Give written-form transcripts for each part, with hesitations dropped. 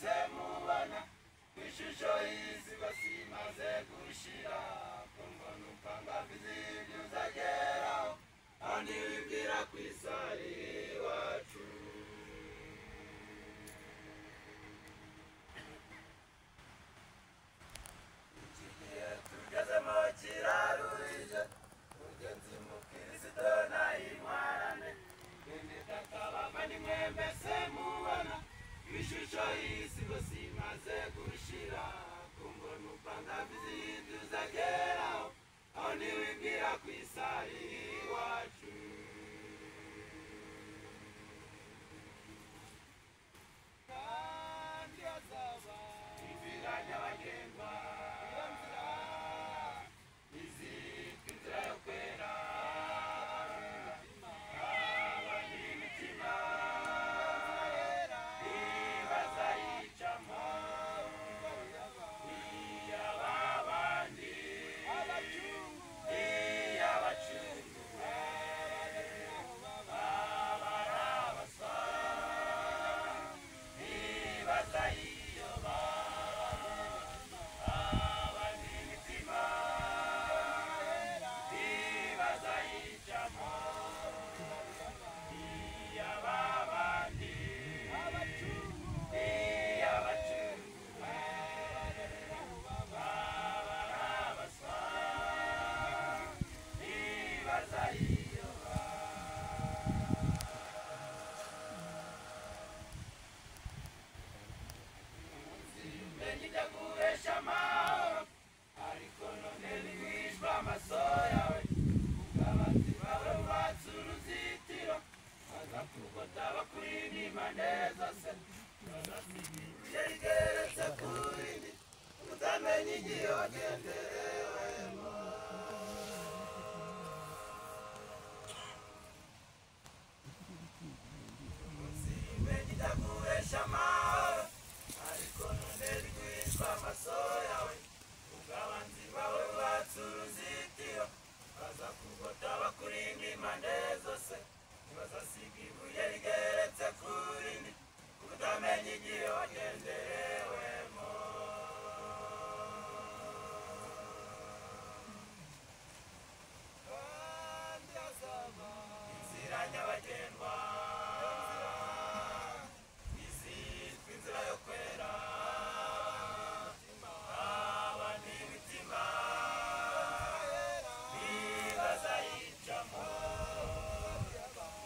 mbese mubona ishusho y'isi basimaze gushira kumbona upanga ibyo uzageraho andi wibwira ku isari iwacu. Iki gihe tugezemo kiraruhije mugenzi mukristo nayintwarane bene data bavandimwe mbese mubona ishusho y'isi basimaze gushira kumbona upanga ibyo uzageraho aho ntiwibwira ku isari iwacu. Kandi hazaba inzira nyabagendwa, iyo nzira izitwa inzira yo kwera, abandi imitima ntibazayicamo, iy'ababandi iy'abacunguwe abarabaswa ntibazayiyoba, abandi imitima ntibazayicamo, iy'ababandi iy'abacunguwe abarabaswa ntibazayiyoba. Menya ijya guhesha amahoro ariko none bigwishwa amaso yawe, ubw'abanzi bawe bubatse uruzitiro bazakugota bakurinda impande zose, bazasiga ibuye rigeretse ku rindi utamenya igihe wagenderewemo. Menya ijya guhesha amahoro ariko none bigwishwa amaso yawe, ubw'abanzi bawe bubatse uruzitiro bazakugota bakurinda impande zose, ntibazasiga ibuye rigeretse ku rindi utamenya igihe wagenderewemo. Kandi hazaba inzira nyabagendwa, izitwa inzira yo kwera, abandi imitima ntibazayicamo,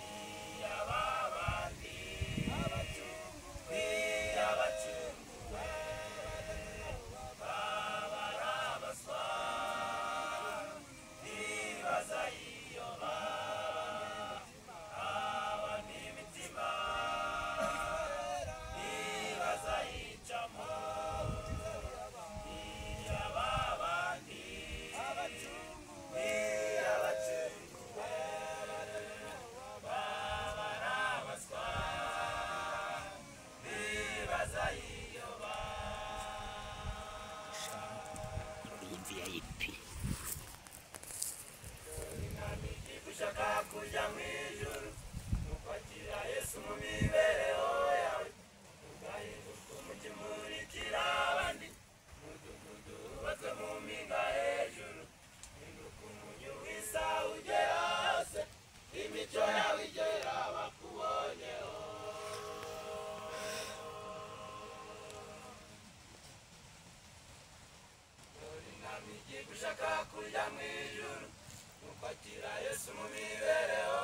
iy'ababandi iy'abacunguwe abarabaswa ntibazayiyoba, abandi imitima ntibazayicamo, iy'ababandi iy'abacunguwe abarabaswa ntibazayiyoba. Iyi VIP Ushaka kujya mu ijuru ukwakira Yesu mu mibereho yawe, ugahinduka umutima urikira abandi, umudugudu wubatswe mu mpinga hejuru, hinduka umunyu w'isa ugera hose, imico yawe igera bakubonyeho. Dore intambwe igiye gushaka kujya mu ijuru ukwakira Yesu mu mibereho